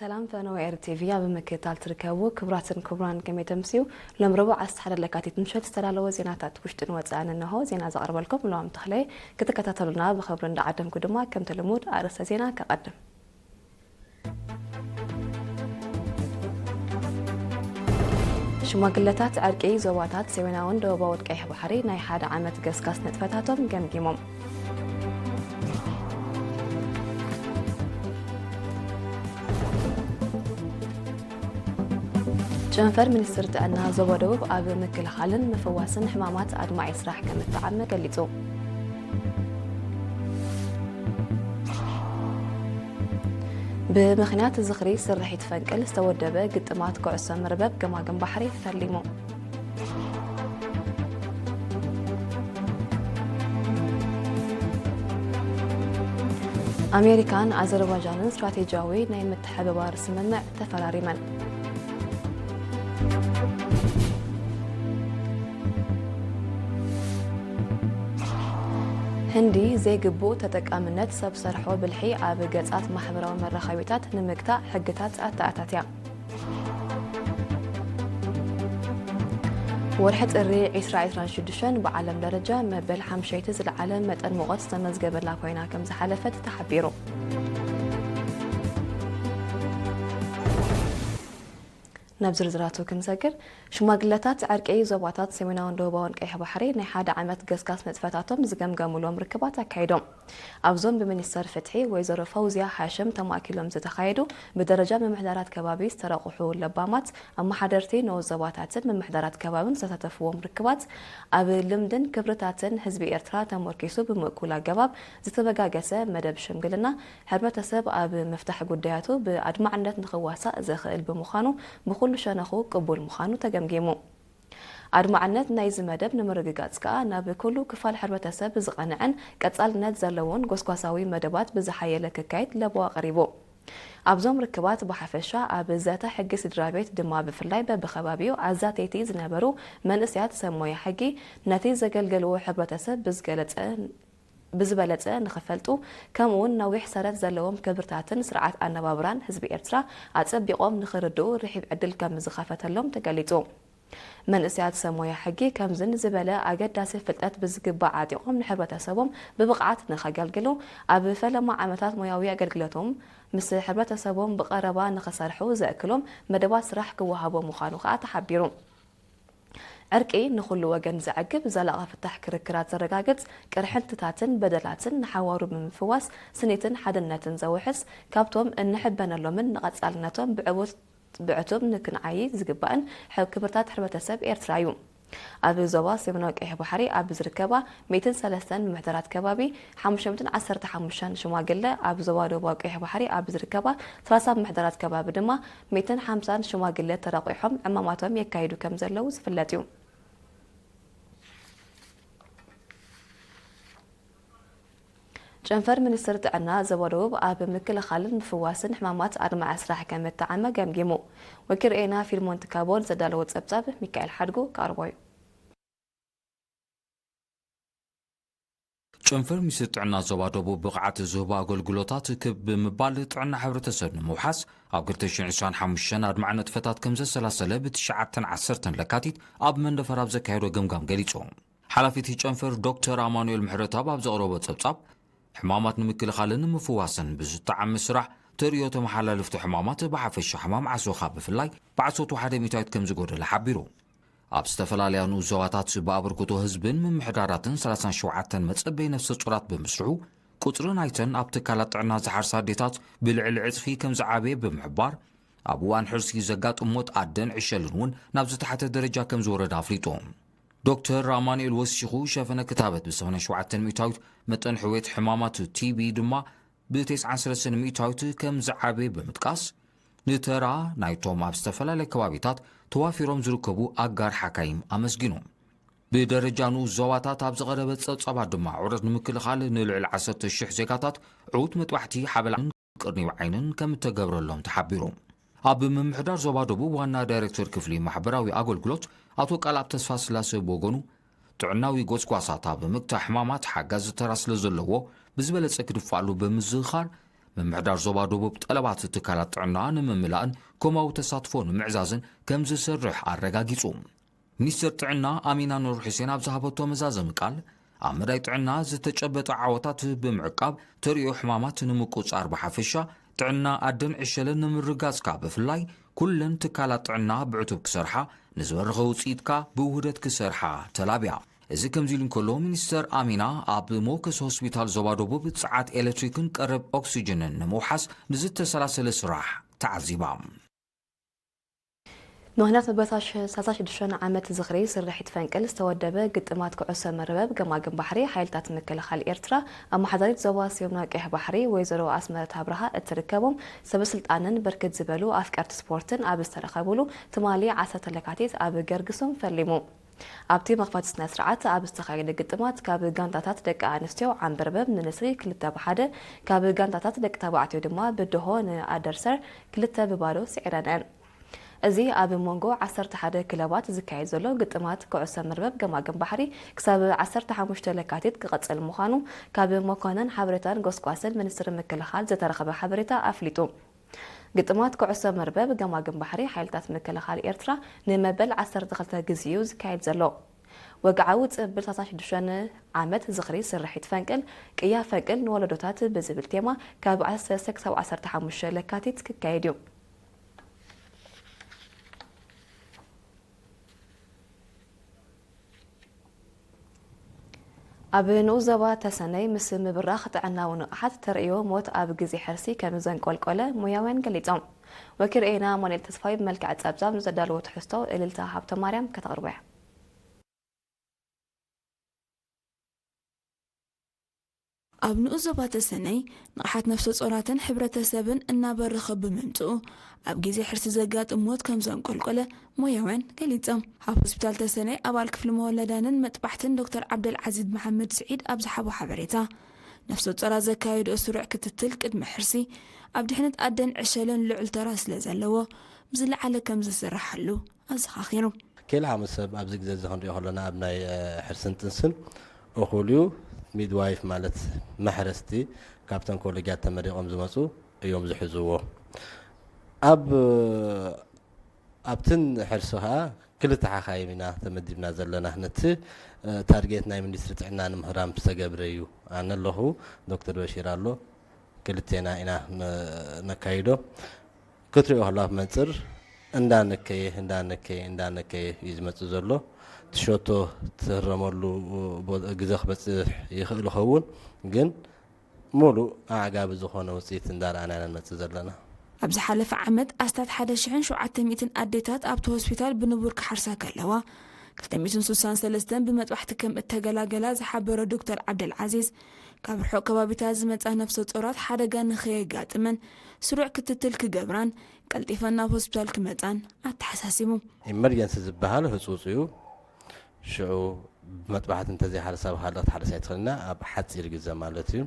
ሰላም ፈነወ ኤር ቲቪ ኣብ ምክትታል ትርከቡ ክቡራትን ክቡራን፣ ከመይ ተምስዩ? ሎም ረቡዕ ዓሰርተ ሓደ ለካቲት ምሸት ዝተዳለወ ዜናታት ውሽጥን ወፃእን እነሆ። ዜና ዘቕርበልኩም ሎም ተኽለ። ክትከታተሉና ብኽብሪ እንዳዓደምኩ ድማ ከምቲ ልሙድ ኣርእስተ ዜና ከቐድም። ሽማግለታት ዕርቂ ዞባታት ሰሜናውን ደቡባውን ቀይሕ ባሕሪ ናይ ሓደ ዓመት ገስጋስ ንጥፈታቶም ገምጊሞም። ጨንፈር ሚኒስትር ጥዕና ዞባ ደቡብ ኣብ ምክልኻልን ምፍዋስን ሕማማት ኣድማዒ ስራሕ ከም እተዓመ ገሊጹ። ብምኽንያት ዝኽሪ ስርሒት ፈንቅል ዝተወደበ ግጥማት ኩዕሶ መርበብ ገማግም ባሕሪ ተሊሙ። ኣሜሪካን ኣዘርባይጃንን ስትራቴጂያዊ ናይ ምትሕብባር ስምምዕ ተፈራሪመን። ህንዲ ዘይግቡእ ተጠቃምነት ሰብ ሰርሖ ብልሒ ኣብ ገጻት ማሕበራዊ መራኸቢታት ንምግታእ ሕግታት ኣተኣታትያ። ወርሒ ጥሪ ዕስራ ዕስራን ሽዱሽተን ብዓለም ደረጃ መበል ሓምሸይቲ ዝለዓለ መጠን ሙቐት ዝተመዝገበላ ኮይና ከም ዝሓለፈት ተሓቢሩ። ናብ ዝርዝራቱ ክንሰግር፣ ሽማግለታት ዕርቂ ዞባታት ሰሜናውን ደቡባውን ቀይሕ ባሕሪ ናይ ሓደ ዓመት ገስጋስ ንጥፈታቶም ዝገምገሙሎም ርክባት ኣካይዶም። ኣብዞም ብሚኒስተር ፍትሒ ወይዘሮ ፈውዝያ ሃሽም ተማእኪሎም ዝተኻየዱ ብደረጃ ምምሕዳራት ከባቢ ዝተረቑሑ ለባማት ኣመሓደርቲ ንኡስ ዞባታትን ምምሕዳራት ከባብን ዝተሳተፍዎም ርክባት፣ ኣብ ልምድን ክብርታትን ህዝቢ ኤርትራ ተመርኪሱ ብምእኩል ኣገባብ ዝተበጋገሰ መደብ ሽምግልና፣ ሕብረተሰብ ኣብ ምፍታሕ ጉዳያቱ ብኣድማዕነት ንኽዋሳእ ዘኽእል ብምዃኑ ብኹሉ ሸነኹ ቅቡል ምዃኑ ተገምጊሙ። ኣድማዕነት ናይዚ መደብ ንምርግጋጽ ከኣ ናብ ኩሉ ክፋል ሕብረተሰብ ዝቐንዐን ቀጻልነት ዘለዎን ጎስጓሳዊ መደባት ብዝሓየለ ክካየድ ለበዋ ቀሪቡ። ኣብዞም ርክባት ብሓፈሻ ኣብ ዘተ ሕጊ ስድራ ቤት ድማ ብፍላይ በብኸባቢኡ ኣዛተይቲ ዝነበሩ መንእሰያት ሰብ ሞያ ሕጊ ነቲ ዘገልገልዎ ሕብረተሰብ ብዝገለጸ ብዝበለጸ ንኽፈልጡ፣ ከምኡውን ነዊሕ ሰረት ዘለዎም ክብርታትን ስርዓት ኣነባብራን ህዝቢ ኤርትራ ኣጸቢቖም ንኽርድኡ ርሒብ ዕድል ከም ዝኸፈተሎም ተገሊጹ። መንእሰያት ሰብ ሞያ ሕጊ ከምዝን ዝበለ ኣገዳሲ ፍልጠት ብዝግባእ ዓጢቖም ንሕብረተሰቦም ብብቕዓት ንኸገልግሉ፣ ኣብ ፈለማ ዓመታት ሞያዊ ኣገልግሎቶም ምስ ሕብረተሰቦም ብቐረባ ንኽሰርሑ ዘእክሎም መደባት ስራሕ ክወሃቦ ምዃኑ ከኣ ተሓቢሩ። ዕርቂ ንኹሉ ወገን ዘዕግብ ዘላቒ ፍታሕ ክርክራት ዘረጋግጽ፣ ቅርሕንትታትን በደላትን ንሓዋሩ ብምፍዋስ ስኒትን ሓድነትን ዘውሕስ፣ ካብቶም እንሕበነሎምን ንቐጻልነቶም ብዕቡት ብዕቱብ ንክንዓዪ ዝግባእን ክብርታት ሕብረተሰብ ኤርትራ እዩ። ኣብ ዞባ ሰሜናዊ ቀይሕ ባሕሪ ኣብ ዝርከባ ሚእትን ሰለስተን ምምሕዳራት ከባቢ ሓሙሽተ ሚእትን ዓሰርተ ሓሙሽተን ሽማግለ፣ ኣብ ዞባ ደቡባዊ ቀይሕ ባሕሪ ኣብ ዝርከባ ሰላሳ ምምሕዳራት ከባቢ ድማ ሚእትን ሓምሳን ሽማግለ ተረቒሖም ዕማማቶም የካይዱ ከም ዘለዉ ዝፍለጥ እዩ። ጨንፈር ሚኒስትር ጥዕና ዞባ ደቡብ ኣብ ምክልኻልን ምፍዋስን ሕማማት ኣድማዒ ስራሕ ከም እተዓመ ገምጊሙ። ወኪል ርኤና ፊልሞን ትካቦ ንዘዳለዎ ጸብጻብ ሚካኤል ሓድጉ ክቐርቦ እዩ። ጨንፈር ሚኒስትር ጥዕና ዞባ ደቡብ ብቕዓት ዝህቡ ኣገልግሎታት ክብ ብምባል ጥዕና ሕብረተሰብ ንምውሓስ ኣብ ክልተ ሽሕን ዕስራን ሓሙሽተን ኣድማዒ ንጥፈታት ከም ዘሰላሰለ ብትሽዓተን ዓሰርተን ለካቲት ኣብ መንደፈራ ኣብ ዘካየዶ ገምጋም ገሊጹ። ሓላፊ እቲ ጨንፈር ዶክተር ኣማኑኤል ምሕረተኣብ ኣብ ዘቕረቦ ጸብጻብ፣ ሕማማት ንምክልኻልን ንምፍዋስን ብዝጠዓም ስራሕ ተርእዮ ተመሓላለፍቲ ሕማማት ብሓፈሻ ሕማም ዓሶኻ ብፍላይ ብዓሰርተ ሓደ ሚእታዊት ከም ዝጎደለ ሓቢሩ። ኣብ ዝተፈላለያ ንኡስ ዞባታት ብኣበርክቶ ህዝብን ምምሕዳራትን ሰላሳን ሸውዓተን መጸበይ ነፍሰ ጡራት ብምስርሑ፣ ቁጽሪ ናይተን ኣብ ትካላት ጥዕና ዝሓርሳ ኣዴታት ብልዕሊ ዕጽፊ ከም ዝዓበየ ብምሕባር፣ ኣብ እዋን ሕርሲ ዘጋጥም ሞት ኣደን ዕሸልን እውን ናብ ዝተሓተ ደረጃ ከም ዝወረደ ኣፍሊጡ። ዶክተር ኣማኑኤል ወሲኹ፣ ሸፈነ ክታበት ብ ሰማንያን ሸውዓተን ሚእታዊት፣ መጠን ሕውየት ሕማማት ቲቢ ድማ ብ ተስዓን ሰለስተን ሚእታዊት ከም ዝዓበየ ብምጥቃስ፣ ንተራ ናይቶም ኣብ ዝተፈላለየ ከባቢታት ተዋፊሮም ዝርከቡ ኣጋር ሓካይም ኣመስጊኑ። ብደረጃ ንኡስ ዞባታት ኣብ ዝቐረበ ጸብጻባት ድማ፣ ዑደት ንምክልኻል ንልዕሊ ዓሰርተ ሽሕ ዜጋታት ዕዉት መጥባሕቲ ሓበላን ቅርኒብ ዓይንን ከም እተገብረሎም ተሓቢሩ። ኣብ ምምሕዳር ዞባ ደቡብ ዋና ዳይሬክተር ክፍሊ ማሕበራዊ ኣገልግሎት ኣቶ ቃልኣብ ተስፋስላሰ ብወገኑ፣ ጥዕናዊ ጎስጓሳት ኣብ ምግታእ ሕማማት ሓጋዚ ተራ ስለ ዘለዎ፣ ብዝበለጸ ክድፋኣሉ ብምዝኽኻር፣ ምምሕዳር ዞባ ደቡብ ጠለባት ትካላት ጥዕና ንምምላእን ኮማዊ ተሳትፎ ንምዕዛዝን ከም ዝሰርሕ ኣረጋጊጹ። ሚኒስትር ጥዕና ኣሚና ኑር ሑሴን ኣብ ዝሃበቶ መዛዘሚ ቃል፣ ኣብ መዳይ ጥዕና ዝተጨበጠ ዓወታት ብምዕቃብ ተርእዮ ሕማማት ንምቁጻር ብሓፈሻ፣ ጥዕና ኣደን ዕሸልን ንምርጋጽ ካብ ብፍላይ ኩለን ትካላት ጥዕና ብዕቱብ ክሰርሓ፣ ንዝበረኸ ውጽኢትካ ብውህደት ክሰርሓ ተላብያ። እዚ ከምዚ ኢሉ እንከሎ፣ ሚኒስተር ኣሚና ኣብ ሞከስ ሆስፒታል ዞባ ደቡብ ጸዓት ኤሌክትሪክን ቀረብ ኦክሲጅንን ንምውሓስ ንዝተሰላሰለ ስራሕ ተዓዚባ። ንምኽንያት በታ ሽ-፣ ሰላሳ ሽዱሽተ ዓመት ዝኽሪ ስርሒት ፈንቅል ዝተወደበ ግጥማት ኩዕሶ መርበብ ገማግም ባሕሪ ሓይልታት ምክልኻል ኤርትራ ኣመሓዳሪት ዞባ ስዮምና ቀይሕ ባሕሪ ወይዘሮ ኣስመረት ኣብርሃ እትርከቦም ሰበስልጣንን ብርክት ዝበሉ ኣፍቀርቲ ስፖርትን ኣብ ዝተረኸቡሉ ትማሊ ዓሰርተ ለካቲት ኣብ ገርግሶም ፈሊሙ። ኣብቲ መኽፈቲ ስነ ስርዓት ኣብ ዝተኻየደ ግጥማት ካብ ጋንታታት ደቂ ኣንስትዮ ዓንበርበብ ንንስሪ ክልተ ብሓደ፣ ካብ ጋንታታት ደቂ ተባዕትዮ ድማ ብድሆ ንኣደርሰር ክልተ ብባዶ ስዒረነን። እዚ ኣብ መንጎ ዓሰርተ ሓደ ክለባት ዝካየድ ዘሎ ግጥማት ኩዕሶ መርበብ ገማግም ባሕሪ ክሳብ ዓሰርተ ሓሙሽተ ለካቲት ክቐጽል ምዃኑ ካብ መኮነን ሓበሬታን ጎስጓስን ሚኒስትሪ ምክልኻል ዝተረኸበ ሓበሬታ ኣፍሊጡ። ግጥማት ኩዕሶ መርበብ ገማግም ባሕሪ ሓይልታት ምክልኻል ኤርትራ ንመበል ዓሰርተ ክልተ ግዜ እዩ ዝካየድ ዘሎ። ወግዓዊ ጽምብል ሰላሳ ሽዱሽተ ዓመት ዝኽሪ ስርሒት ፈንቅል፣ ቅያ ፈንቅል ንወለዶታት ብዝብል ቴማ ካብ ዓሰርተ ሰለስተ ክሳብ ዓሰርተ ሓሙሽተ ለካቲት ክካየድ እዩ። ኣብ ንኡስ ዞባ ተሰነይ ምስ ምብራኽ ጥዕናዊ ንቕሓት ተርእዮ ሞት ኣብ ግዜ ሕርሲ ከም ዘንቆልቆለ ሞያውያን ገሊጾም። ወኪል ኤና ኣማኑኤል ተስፋይ ብመልክዕ ጸብጻብ ንዘዳለዎ ትሕዝቶ እልልታ ሃብተማርያም ከተቕርቦ እያ። ኣብ ንኡስ ዞባ ተሰነይ ንቕሓት ነፍሰ ጾራትን ሕብረተሰብን እናበረኸ ብምምጽኡ፣ ኣብ ግዜ ሕርሲ ዘጋጥም ሞት ከም ዘንቆልቆለ ሞያውያን ገሊጾም። ኣብ ሆስፒታል ተሰነይ ኣባል ክፍሊ መወለዳንን መጥባሕትን ዶክተር ዓብደልዓዚዝ መሓመድ ስዒድ ኣብ ዝሓቦ ሓበሬታ፣ ነፍሰ ጾራት ዘካየድኦ ስሩዕ ክትትል ቅድሚ ሕርሲ ኣብ ድሕነት ኣደን ዕሸልን ልዑል ተራ ስለ ዘለዎ፣ ብዝለዓለ ከም ዝስራሓሉ ኣዘኻኺሩ። ክልተ ሓሙስ ሰብ ኣብዚ ግዜ እዚ ክንሪኦ ከለና ኣብ ናይ፣ እ፣ ሕርስን ጥንስን እኹል እዩ። ሚድዋይፍ ማለት መሕረስቲ ካብተን ኮሌጃት ተመሪቖም ዝመጹ እዮም ዝሕዝዎ። ኣብ፣ ኣብትን ሕርሲ ኸኣ ክልተ ሓኻይም ኢና ተመዲብና ዘለና። ነቲ፣ እ፣ ታርጌት ናይ ሚኒስትሪ ጥዕና ንምህራም ዝተገብረ እዩ። ኣነ ኣለኹ፣ ዶክተር በሺር ኣሎ፣ ክልቴና ኢና ነ-፣ ነካይዶ። ክትሪኦ ከለኻ ኣብ መንጽር እንዳነከየ፣ እንዳነከየ፣ እንዳነከየ እዩ ዝመጽእ ዘሎ። እቲ ሸቶ ትህረመሉ ቦ-፣ ግዜ ክበጽሕ ይኽእል ይኸውን፣ ግን ሙሉእ ኣዕጋቢ ዝኾነ ውጽኢት እንዳረኣና ኢና ንመጽእ ዘለና። ኣብ ዝሓለፈ ዓመት ኣስታት ሓደ ሽሕን ሸውዓተ ሚእትን ኣዴታት ኣብቲ ሆስፒታል ብንቡር ክሓርሳ ከለዋ፣ ክልተ ሚእትን ስሳን ሰለስተን ብመጥባሕቲ ከም እተገላገላ ዝሓበረ ዶክተር ዓብደልዓዚዝ፣ ካብ ርሑቕ ከባቢታት ዝመጻ ነፍሰ ጾራት ሓደጋ ንኸየጋጥመን ስሩዕ ክትትል ክገብራን ቀልጢፈን ናብ ሆስፒታል ክመጻን ኣተሓሳሲቡ። ኢመርጀንሲ ዝበሃል ህጹጽ እዩ። ሽዑ ብመጥባሕቲ እንተዘይሓርሳ ብኻልእ ክትሓርስ ኣይትኽእልን እያ፣ ኣብ ሓጺር ግዜ ማለት እዩ።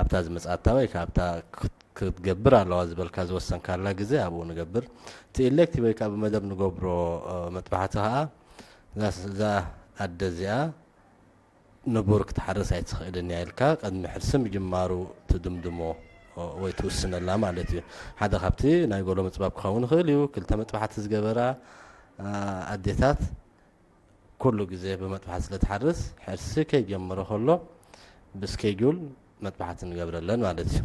ኣብታ ዝመጽኣታ ወይ ከኣ ኣብታ ክት-፣ ክትገብር ኣለዋ ዝበልካ ዝወሰንካላ ግዜ ኣብኡ ንገብር። እቲ ኢሌክቲቭ ወይ ከኣ ብመደብ ንገብሮ፣ እ፣ መጥባሕቲ ከኣ እዛ ስ-፣ እዛ ኣደ እዚኣ ንቡር ክትሓርስ ኣይትኽእልን እያ ኢልካ ቅድሚ ሕርሲ ምጅማሩ ትድምድሞ ወይ ትውስነላ ማለት እዩ። ሓደ ካብቲ ናይ ጎሎ ምጽባብ ክኸውን ይኽእል እዩ። ክልተ መጥባሕቲ ዝገበራ፣ አ፣ ኣዴታት ኩሉ ግዜ ብመጥባሕቲ ስለ ትሓርስ፣ ሕርሲ ከይጀመረ ከሎ ብስኬጁል መጥባሕቲ ንገብረለን ማለት እዩ።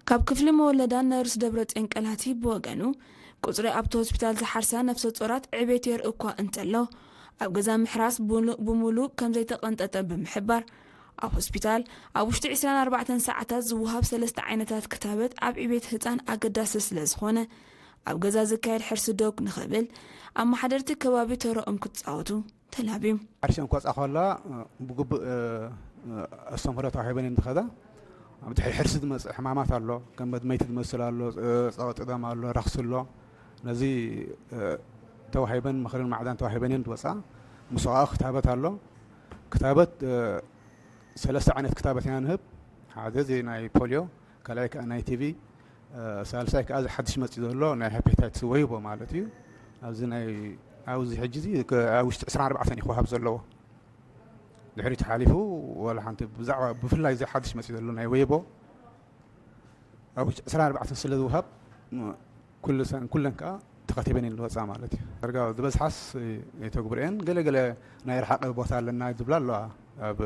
ካብ ክፍሊ መወለዳ ነርስ ደብረጽዮን ቀላቲ ብወገኑ፣ ቁጽሪ ኣብቲ ሆስፒታል ዝሓርሳ ነፍሰ ጾራት ዕቤት የርኢ እኳ እንተሎ፣ ኣብ ገዛ ምሕራስ ብሉ-፣ ብምሉእ ከም ዘይተቐንጠጠ ብምሕባር፣ ኣብ ሆስፒታል ኣብ ውሽጢ ዕስራን ኣርባዕተን ሰዓታት ዝወሃብ ሰለስተ ዓይነታት ክታበት ኣብ ዕቤት ህጻን ኣገዳሲ ስለ ዝኾነ፣ ኣብ ገዛ ዝካየድ ሕርሲ ዶብ ንኽብል ኣመሓደርቲ ከባቢ ተረኦም ክትጻወቱ ተላብዩ። ዓርሰን ክወጻ ከላ፣ እ፣ ብግቡእ፣ እ፣ እ፣ ኣስተምህሮ ተዋሂበን እየን ዝኸዳ። ኣብ ድሕሪ ሕርሲ ዝመጽእ ሕማማት ኣሎ፣ ከም መድመይቲ ዝመስል ኣሎ፣ እ፣ ጸቕጢ ደም ኣሎ፣ ረኽሲ ኣሎ። ነዚ፣ እ፣ ተዋሂበን፣ ምኽርን ማዕዳን ተዋሂበን እየን ዝወጻ። ምስኡ ከዓ ክታበት ኣሎ። ክታበት፣ እ፣ ሰለስተ ዓይነት ክታበት ኢና ንህብ። ሓደ እዚ ናይ ፖልዮ፣ ካልኣይ ከዓ ናይ ቲቪ፣ እ፣ ሳልሳይ ከዓ እዚ ሓድሽ መፂኡ ዘሎ ናይ ሄፓታይትስ ወይቦ ማለት እዩ። ኣብዚ ናይ፣ ኣብዚ ሕጂ እዚ ከ-፣ ኣብ ውሽጢ ዕስራን ኣርባዕተን እዩ ክወሃብ ዘለዎ። ድሕሪት ሓሊፉ ዋላ ሓንቲ ብዛዕባ ብፍላይ እዚ ሓድሽ መፂኡ ዘሎ ናይ ወይቦ፣ ኣብ ዕስራን ኣርባዕተን ስለ ዝውሃብ፣ ም-፣ ኩሉ ሰን-፣ ኩለን ከኣ ተኸቲበን እየን ዝወጻ ማለት እዩ። ዳርጋ ዝበዝሓስ የተግብረኤን፣ ገለ ገለ ናይ ርሓቐ ቦታ ኣለና ዝብላ ኣለዋ። ኣብ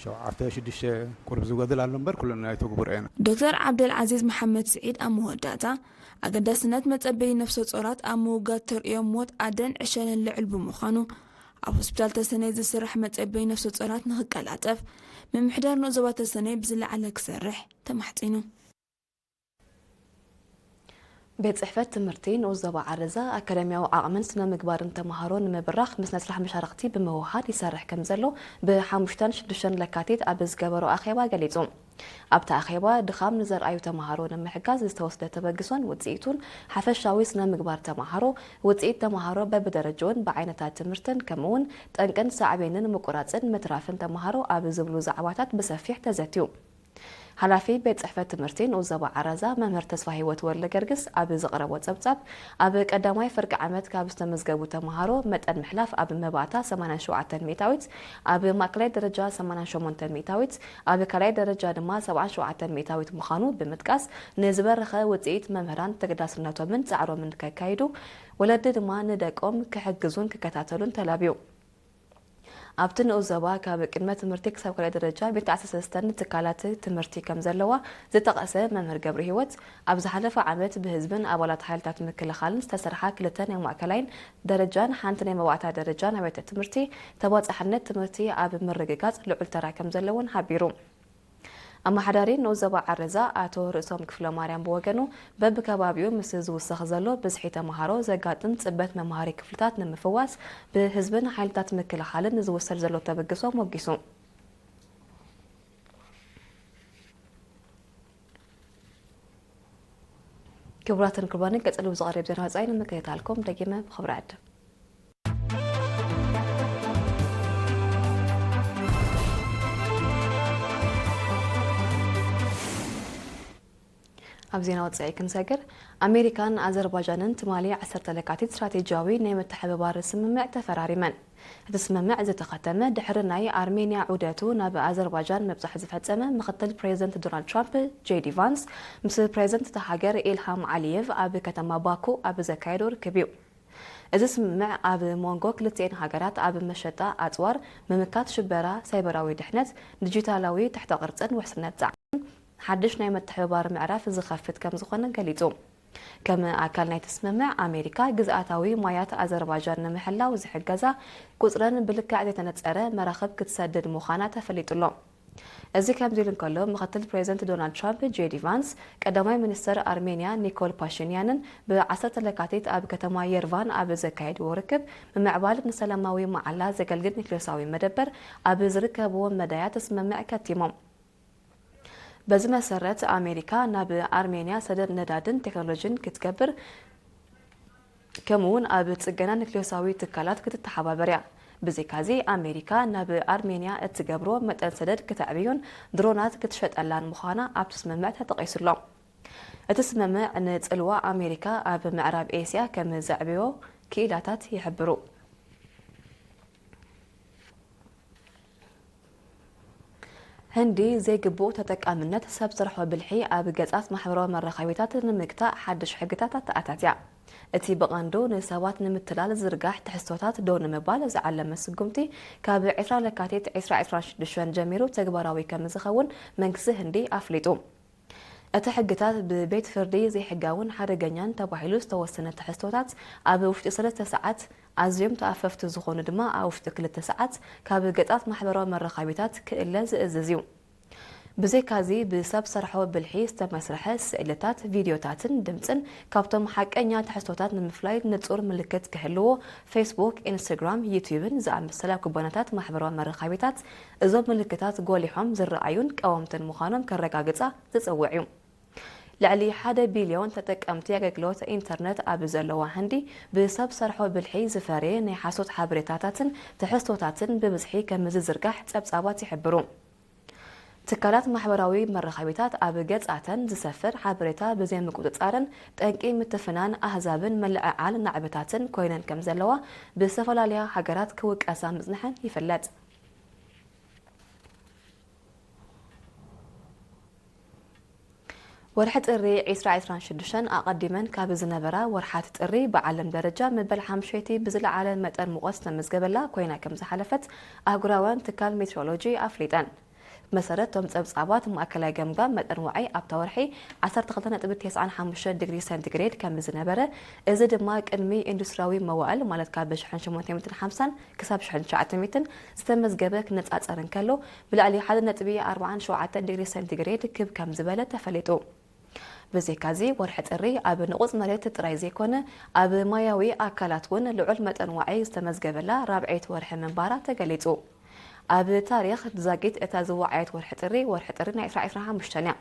ሸውዓተ ሽዱሽተ ቁሩብ ዝጎድል ኣሎ እምበር፣ ኩለን ኣይተግብረኤን። ዶክተር ዓብደልዓዚዝ መሓመድ ስዒድ ኣብ መወዳእታ፣ ኣገዳስነት መጸበዪ ነፍሰ ጾራት ኣብ ምውጋድ ተርእዮ ሞት ኣደን ዕሸልን ልዑል ብምዃኑ፣ ኣብ ሆስፒታል ተሰነይ ዝስራሕ መጸበዪ ነፍሰ ጾራት ንኽቀላጠፍ፣ ምምሕዳር ንኡስ ዞባ ተሰነይ ብዝለዓለ ክሰርሕ ተማሕጺኑ። ቤት ጽሕፈት ትምህርቲ ንኡስ ዞባ ዓረዛ ኣካዳሚያዊ ዓቕምን ስነ ምግባርን ተምሃሮ ንምብራኽ ምስ ናይ ስራሕ መሻርኽቲ ብምውህሃድ ይሰርሕ ከም ዘሎ ብሓሙሽተን ሽዱሽተን ለካቲት ኣብ ዝገበሮ ኣኼባ ገሊጹ። ኣብቲ ኣኼባ ድኻም ንዘርኣዩ ተምሃሮ ንምሕጋዝ ዝተወስደ ተበግሶን ውጽኢቱን፣ ሓፈሻዊ ስነ ምግባር ተምሃሮ፣ ውጽኢት ተምሃሮ በብደረጅኡን ብዓይነታት ትምህርትን ከምኡውን ጠንቅን ሳዕቤንን ምቁራጽን ምትራፍን ተምሃሮ ኣብ ዝብሉ ዛዕባታት ብሰፊሕ ተዘትዩ። ሓላፊ ቤት ጽሕፈት ትምህርቲ ንኡስ ዞባ ዓረዛ መምህር ተስፋ ህይወት ወልደ ገርግስ ኣብ ዘቕረቦ ጸብጻብ፣ ኣብ ቀዳማይ ፍርቂ ዓመት ካብ ዝተመዝገቡ ተምሃሮ መጠን ምሕላፍ ኣብ መባእታ ሰማንያን ሸውዓተን ሚእታዊት፣ ኣብ ማእከላይ ደረጃ ሰማንያን ሸሞንተን ሚእታዊት፣ ኣብ ካልኣይ ደረጃ ድማ ሰብዓን ሸውዓተን ሚእታዊት ምዃኑ ብምጥቃስ፣ ንዝበረኸ ውጽኢት መምህራን ተገዳስነቶምን ጻዕሮምን ከካይዱ፣ ወለዲ ድማ ንደቆም ክሕግዙን ክከታተሉን ተላብዩ። ኣብቲ ንኡስ ዞባ ካብ ቅድመ ትምህርቲ ክሳብ ካልኣይ ደረጃ ሚእቲ ዓሰርተ ሰለስተ ትካላት ትምህርቲ ከም ዘለዋ ዝጠቐሰ መምህር ገብረ ህይወት፣ ኣብ ዝሓለፈ ዓመት ብህዝብን ኣባላት ሓይልታት ምክልኻልን ዝተሰርሓ ክልተ ናይ ማእከላይን ደረጃን ሓንቲ ናይ መባእታ ደረጃን ኣብያተ ትምህርቲ ተባጻሕነት ትምህርቲ ኣብ ምርግጋጽ ልዑል ተራ ከም ዘለዎን ሓቢሩ። ኣመሓዳሪ ንኡስ ዞባ ዓረዛ ኣቶ ርእሶም ክፍለማርያም ብወገኑ፣ በብከባቢኡ ምስ ዝውሰኽ ዘሎ ብዝሒ ተምሃሮ ዘጋጥም ጽበት መምሃሪ ክፍልታት ንምፍዋስ ብህዝብን ሓይልታት ምክልኻልን ንዝውሰድ ዘሎ ተበግሶ ሞጊሱ። ክቡራትን ክቡራንን፣ ቀጺሉ ብዝቐርብ ዜና ወጻኢ ንምክትታልኩም ደጊመ ብኽብሪ ዕድም። ኣብ ዜና ወጻኢ ክንሰግር፣ ኣሜሪካን ኣዘርባጃንን ትማሊ ዓሰርተ ለካቲት ስትራቴጂያዊ ናይ ምትሕብባር ስምምዕ ተፈራሪመን። እቲ ስምምዕ ዝተኸተመ ድሕሪ ናይ ኣርሜንያ ዑደቱ ናብ ኣዘርባጃን ምብጻሕ ዝፈጸመ ምኽትል ፕሬዚደንት ዶናልድ ትራምፕ፣ ጄዲ ቫንስ፣ ምስ ፕሬዚደንት እታ ሃገር ኢልሃም ዓሊየቭ ኣብ ከተማ ባኩ ኣብ ዘካየዶ ርክብ እዩ። እዚ ስምምዕ ኣብ መንጎ ክልቲኤን ሃገራት ኣብ መሸጣ ኣጽዋር፣ ምምካት ሽበራ፣ ሳይበራዊ ድሕነት፣ ዲጂታላዊ ትሕተ ቅርጽን ውሕስነት ጻዕርን ሓድሽ ናይ ምትሕብባር ምዕራፍ ዝኸፍት ከም ዝኾነ ገሊጹ። ከም ኣካል ናይቲ ስምምዕ፣ ኣሜሪካ ግዝኣታዊ ማያት ኣዘርባጃን ንምሕላው ዝሕገዛ ቁጽረን ብልክዕ ዘይተነጸረ መራኽብ ክትሰድድ ምዃና ተፈሊጡ ኣሎ። እዚ ከምዚ ኢሉ እንከሎ፣ ምኽትል ፕሬዚደንት ዶናልድ ትራምፕ፣ ጄዲ ቫንስ፣ ቀዳማይ ሚኒስተር ኣርሜንያ ኒኮል ፓሽንያንን ብዓሰርተ ለካቲት ኣብ ከተማ የርቫን ኣብ ዘካየድዎ ርክብ፣ ምምዕባል ንሰላማዊ መዓላ ዘገልግል ኒክሌሳዊ መደበር ኣብ ዝርከብዎ መዳያት ስምምዕ ከቲሞም። በዚ መሰረት፣ ኣሜሪካ ናብ ኣርሜንያ ሰደድ ነዳድን ቴክኖሎጂን ክትገብር፣ ከምኡ እውን ኣብ ጽገና ኒክሌሳዊ ትካላት ክትተሓባበር እያ። ብዘይካዚ፣ ኣሜሪካ ናብ ኣርሜንያ እትገብሮ መጠን ሰደድ ክተዕብዮን ድሮናት ክትሸጠላን ምዃና ኣብቲ ስምምዕ ተጠቒሱ ኣሎ። እቲ ስምምዕ ንጽልዋ ኣሜሪካ ኣብ ምዕራብ ኤስያ ከም ዘዕብዮ ክኢላታት ይሕብሩ። ህንዲ ዘይግቡእ ተጠቃምነት ሰብ ስርሖ ብልሒ ኣብ ገጻት ማሕበራዊ መራኸቢታት ንምግታእ ሓድሽ ሕግታት ኣተኣታትያ። እቲ ብቐንዱ ንሰባት ንምትላል ዝዝርጋሕ ትሕዝቶታት ደው ንምባል ዝዓለመ ስጉምቲ፣ ካብ ዕስራ ለካቲት ዕስራ ዕስራን ሽዱሽተን ጀሚሩ ተግባራዊ ከም ዝኸውን መንግስቲ ህንዲ ኣፍሊጡ። እቲ ሕግታት ብቤት ፍርዲ ዘይሕጋውን ሓደገኛን ተባሂሉ ዝተወሰነ ትሕዝቶታት ኣብ ውሽጢ ሰለስተ ሰዓት፣ ኣዝዮም ተኣፈፍቲ ዝኾኑ ድማ ኣብ ውሽጢ ክልተ ሰዓት ካብ ገጻት ማሕበራዊ መራኸቢታት ክእለ ዝእዝዝ እዩ። ብዘይካዚ፣ ብሰብ ሰርሖ ብልሒ ዝተመስርሐ ስእልታት፣ ቪድዮታትን ድምጽን ካብቶም ሓቀኛ ትሕዝቶታት ንምፍላይ ንጹር ምልክት ክህልዎ፣ ፌስቡክ፣ ኢንስታግራም፣ ዩትዩብን ዝኣመሰላ ኩባንያታት ማሕበራዊ መራኸቢታት እዞም ምልክታት ጎሊሖም ዝረኣዩን ቀወምትን ምዃኖም ከረጋግጻ ዝጽውዕ እዩ። ልዕሊ ሓደ ቢልዮን ተጠቀምቲ ኣገልግሎት ኢንተርነት ኣብ ዘለዋ ህንዲ፣ ብሰብ ሰርሖ ብልሒ ዝፈረየ ናይ ሓሶት ሓበሬታታትን ትሕዝቶታትን ብብዝሒ ከም ዝዝርጋሕ ጸብጻባት ይሕብሩ። ትካላት ማሕበራዊ መራኸቢታት ኣብ ገጻተን ዝሰፍር ሓበሬታ ብዘይምቁጽጻርን ጠንቂ ምትፍናን ኣህዛብን ምልዕዓል ናዕብታትን ኮይነን ከም ዘለዋ ብዝተፈላለያ ሃገራት ክውቀሳ ምጽንሐን ይፍለጥ። ወርሒ ጥሪ ዕስራ ዕስራን ሽዱሽተን ኣቐዲመን ካብ ዝነበራ ወርሓት ጥሪ ብዓለም ደረጃ መበል ሓምሸይቲ ብዝለዓለ መጠን ሙቐት ዝተመዝገበላ ኮይና ከም ዝሓለፈት ኣህጉራውያን ትካል ሜትሮሎጂ ኣፍሊጠን። መሰረት ቶም ጸብጻባት፣ ማእከላይ ገምጋም መጠን ዋዒ ኣብታ ወርሒ ዓሰርተ ክልተ ነጥቢ ተስዓን ሓሙሽተን ዲግሪ ሴንቲግሬድ ከም ዝነበረ፣ እዚ ድማ ቅድሚ ኢንዱስትሪያዊ መዋእል፣ ማለት ካብ ሽሕን ሸሞንተ ሚእትን ሓምሳን ክሳብ ሽሕን ትሽዓተ ሚእትን ዝተመዝገበ ክነጻጸር እንከሎ፣ ብልዕሊ ሓደ ነጥቢ ኣርባዓን ሸውዓተን ዲግሪ ሴንቲግሬድ ክብ ከም ዝበለ ተፈሊጡ። ብዘይካዚ፣ ወርሒ ጥሪ ኣብ ንቑጽ መሬት ጥራይ ዘይኮነ፣ ኣብ ማያዊ ኣካላት እውን ልዑል መጠን ዋዒ ዝተመዝገበላ ራብዐይቲ ወርሒ ምንባራ ተገሊጹ። ኣብ ታሪኽ ዛጊት እታ ዝወዓየት ወርሒ ጥሪ፣ ወርሒ ጥሪ ናይ ዕስራ ዕስራን ሓሙሽተን እያ።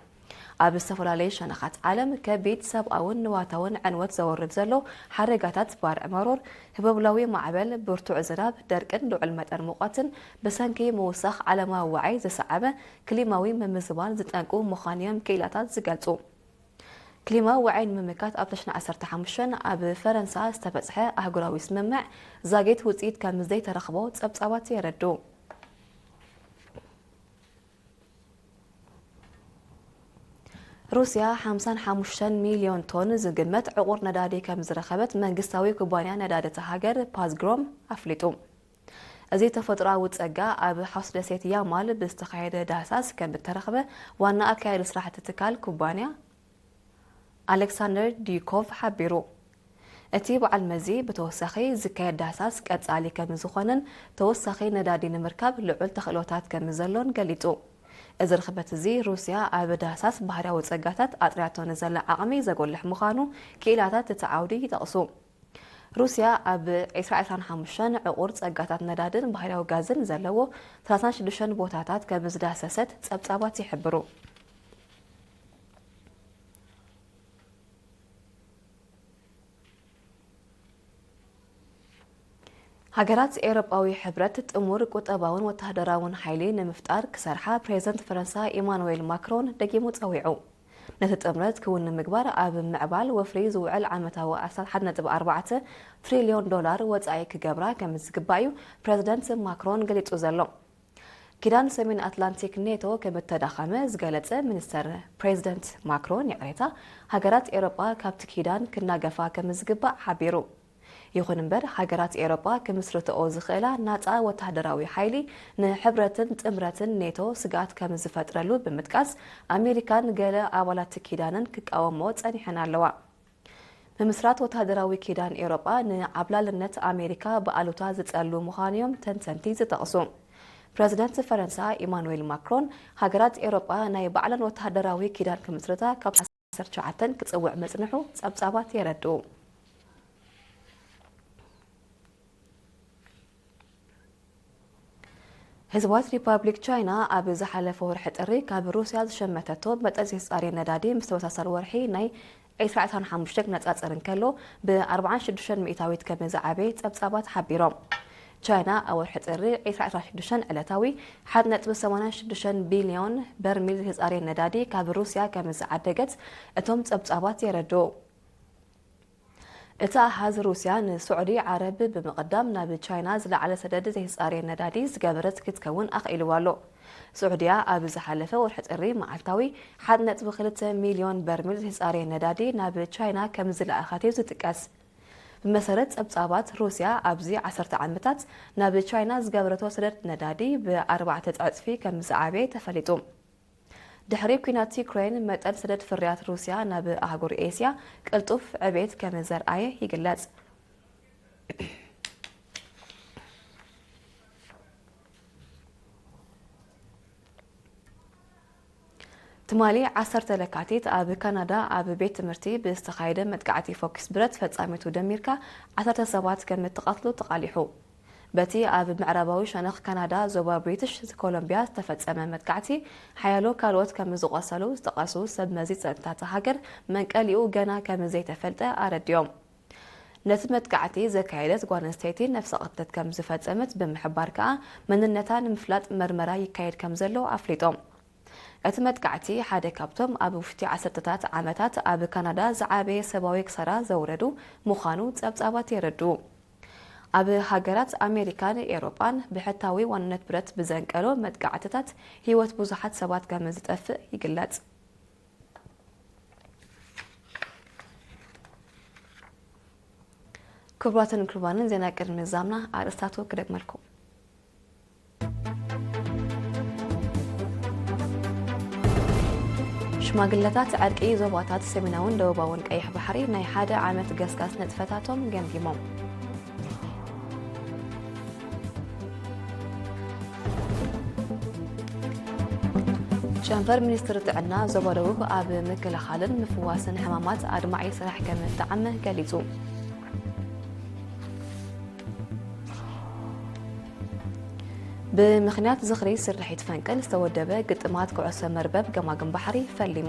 ኣብ ዝተፈላለዩ ሸነኻት ዓለም፣ ከቢድ ሰብኣውን ንዋታውን ዕንወት ዘወርድ ዘሎ ሓደጋታት ባርዕ መሮር፣ ህቦብላዊ ማዕበል፣ ብርቱዕ ዝናብ፣ ደርቅን ልዑል መጠን ሙቐትን፣ ብሰንኪ ምውሳኽ ዓለማዊ ዋዒ ዝሰዓበ ክሊማዊ ምምዝባል ዝጠንቁ ምዃን እዮም ክኢላታት ዝገልጹ። ክሊማዊ ዋዒ ንምምካት ኣብ ተሽዓተ ዓሰርተ ሓሙሽተ ኣብ ፈረንሳ ዝተበጽሐ ኣህጉራዊ ስምምዕ ዛጊት ውጽኢት ከም ዘይተረኽቦ ጸብጻባት የረድኡ። ሩስያ ሓምሳን ሓሙሽተን ሚልዮን ቶን ዝግመት ዕቑር ነዳዲ ከም ዝረኸበት መንግስታዊ ኩባንያ ነዳዲ እታ ሃገር ፓዝግሮም ኣፍሊጡ። እዚ ተፈጥሮኣዊ ጸጋ ኣብ ሓውሲ ደሴት ያማል ብዝተኻየደ ዳህሳስ ከም እተረኽበ ዋና ኣካያዲ ስራሕቲ ትካል ኩባንያ ኣሌክሳንደር ዲኮቭ ሓቢሩ። እቲ በዓል መዚ ብተወሳኺ ዝካየድ ዳህሳስ ቀጻሊ ከም ዝኾነን ተወሳኺ ነዳዲ ንምርካብ ልዑል ተኽእሎታት ከም ዘሎን ገሊጹ። እዚ ርኽበት እዚ ሩስያ ኣብ ዳህሳስ ባህርያዊ ጸጋታት ኣጥርያቶ ንዘላ ዓቕሚ ዘጎልሕ ምዃኑ ክኢላታት እቲ ዓውዲ ይጠቕሱ። ሩስያ ኣብ ዕስራ ዕስራን ሓሙሽተን ዕቑር ጸጋታት ነዳድን ባህርያዊ ጋዝን ዘለዎ ሰላሳን ሽዱሽተን ቦታታት ከም ዝዳህሰሰት ጸብጻባት ይሕብሩ። ሃገራት ኤውሮጳዊ ሕብረት ጥሙር ቁጠባውን ወተሃደራውን ሓይሊ ንምፍጣር ክሰርሓ ፕሬዝደንት ፈረንሳ ኢማኑዌል ማክሮን ደጊሙ ጸዊዑ። ነቲ ጥምረት ክውን ንምግባር ኣብ ምዕባል ወፍሪ ዝውዕል ዓመታዊ ኣስታት ሓደ ነጥቢ ኣርባዕተ ትሪልዮን ዶላር ወጻኢ ክገብራ ከም ዝግባእ እዩ ፕሬዝደንት ማክሮን ገሊጹ ዘሎ። ኪዳን ሰሜን ኣትላንቲክ ኔቶ ከም እተዳኸመ ዝገለጸ ሚኒስተር ፕሬዝደንት ማክሮን ይቕሬታ፣ ሃገራት ኤውሮጳ ካብቲ ኪዳን ክናገፋ ከም ዝግባእ ሓቢሩ። ይኹን እምበር፣ ሃገራት ኤውሮጳ ክምስርትኦ ዝኽእላ ናጻ ወተሃደራዊ ሓይሊ ንሕብረትን ጥምረትን ኔቶ ስግኣት ከም ዝፈጥረሉ ብምጥቃስ፣ ኣሜሪካን ገለ ኣባላት ኪዳንን ክቃወምኦ ጸኒሐን ኣለዋ። ምምስራት ወተሃደራዊ ኪዳን ኤውሮጳ ንዓብላልነት ኣሜሪካ ብኣሉታ ዝጸሉ ምዃኑ እዮም ተንተንቲ ዝጠቕሱ። ፕረዚደንት ፈረንሳ ኢማኑዌል ማክሮን፣ ሃገራት ኤውሮጳ ናይ ባዕለን ወተሃደራዊ ኪዳን ክምስርታ ካብ ዓሰርተ ትሽዓተ ክጽውዕ ምጽንሑ ጸብጻባት የረድኡ። ህዝባዊት ሪፓብሊክ ቻይና ኣብ ዝሓለፈ ወርሒ ጥሪ ካብ ሩስያ ዝሸመተቶ መጠን ዘይተጻረየ ነዳዲ ምስ ተመሳሳሊ ወርሒ ናይ ዕስራ ዕስራን ሓሙሽተ ክነጻጸር እንከሎ ብ ኣርባዓን ሽዱሽተን ሚእታዊት ከም ዝዓበየ ጸብጻባት ሓቢሮም። ቻይና ኣብ ወርሒ ጥሪ ዕስራ ዕስራን ሽዱሽተን ዕለታዊ ሓደ ነጥቢ ሰማንያን ሽዱሽተን ቢልዮን በርሚል ዘይተጻረየ ነዳዲ ካብ ሩስያ ከም ዝዓደገት እቶም ጸብጻባት የረድኡ። እቲ ኣሃዝ ሩስያ ንስዑዲ ዓረብ ብምቕዳም ናብ ቻይና ዝለዓለ ሰደድ ዘይተጻረየ ነዳዲ ዝገበረት ክትከውን ኣኽኢልዋ ኣሎ። ስዑድያ ኣብ ዝሓለፈ ወርሒ ጥሪ መዓልታዊ ሓደ ነጥቢ ክልተ ሚልዮን በርሚል ዘይተጻረየ ነዳዲ ናብ ቻይና ከም ዝለኣኸት እዩ ዝጥቀስ። ብመሰረት ጸብጻባት፣ ሩስያ ኣብዚ ዓሰርተ ዓመታት ናብ ቻይና ዝገበረቶ ሰደድ ነዳዲ ብኣርባዕተ ዕጽፊ ከም ዝዓበየ ተፈሊጡ። ድሕሪ ኲናት ዩክሬን፣ መጠን ሰደድ ፍርያት ሩስያ ናብ ኣህጉር ኤስያ ቅልጡፍ ዕቤት ከም ዘርኣየ ይግለጽ። ትማሊ ዓሰርተ ለካቲት ኣብ ካናዳ ኣብ ቤት ትምህርቲ ብዝተኻየደ መጥቃዕቲ ፎኪስ ብረት ፈጻሚቱ ደሚርካ ዓሰርተ ሰባት ከም እተቐትሉ ተቓሊሑ። በቲ ኣብ ምዕራባዊ ሸነኽ ካናዳ ዞባ ብሪትሽ ኮሎምቢያ ዝተፈጸመ መጥቃዕቲ፣ ሓያሎ ካልኦት ከም ዝቖሰሉ ዝጠቐሱ ሰብ መዚ ጸጥታ እታ ሃገር፣ መንቀሊኡ ገና ከም ዘይተፈልጠ ኣረዲኦም። ነቲ መጥቃዕቲ ዘካየደት ጓል ኣንስተይቲ ነፍሰ ቅትለት ከም ዝፈጸመት ብምሕባር ከኣ፣ መንነታ ንምፍላጥ መርመራ ይካየድ ከም ዘሎ ኣፍሊጦም። እቲ መጥቃዕቲ ሓደ ካብቶም ኣብ ውሽጢ ዓሰርተታት ዓመታት ኣብ ካናዳ ዝዓበየ ሰብኣዊ ክሳራ ዘውረዱ ምዃኑ ጸብጻባት የረድኡ። ኣብ ሃገራት ኣሜሪካን ኤውሮጳን ብሕታዊ ዋንነት ብረት ብዘንቀሎ መጥቃዕትታት ህይወት ብዙሓት ሰባት ከም ዝጠፍእ ይግለጽ። ክቡራትን ክቡራንን፣ ዜና ቅድሚ ምዝዛምና ኣርእስታቱ ክደግመልኩም። ሽማግለታት ዕርቂ ዞባታት ሰሜናውን ደቡባውን ቀይሕ ባሕሪ ናይ ሓደ ዓመት ገስጋስ ንጥፈታቶም ገምጊሞም። ጨንፈር ሚኒስትሪ ጥዕና ዞባ ደቡብ ኣብ ምክልኻልን ምፍዋስን ሕማማት ኣድማዒ ስራሕ ከም እተዓመ ገሊጹ። ብምኽንያት ዝኽሪ ስርሒት ፈንቅል ዝተወደበ ግጥማት ኩዕሶ መርበብ ገማግም ባሕሪ ፈሊሙ።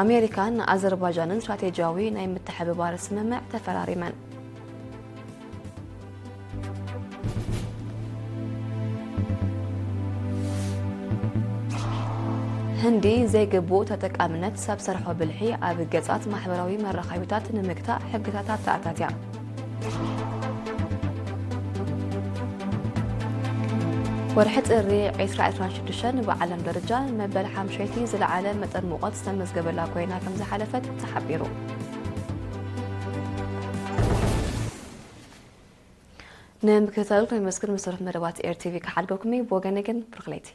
ኣሜሪካን ኣዘርባይጃንን ስትራቴጂያዊ ናይ ምትሕብባር ስምምዕ ተፈራሪመን። ህንዲ ዘይግቡእ ተጠቃምነት ሰብ ሰርሖ ብልሒ ኣብ ገጻት ማሕበራዊ መራኸቢታት ንምግታእ ሕግታት ኣተኣታትያ። ወርሒ ጥሪ ዕስራ ዕስራን ሽዱሽተን ብዓለም ደረጃ መበል ሓምሸይቲ ዝለዓለ መጠን ሙቐት ዝተመዝገበላ ኮይና ከም ዝሓለፈት ተሓቢሩ። ንምክትታልኩም የመስግን። መሰረት መደባት ኤር ቲቪ ክሓልገኩም እዩ። ብወገነ ግን ብሩኽ ለይቲ።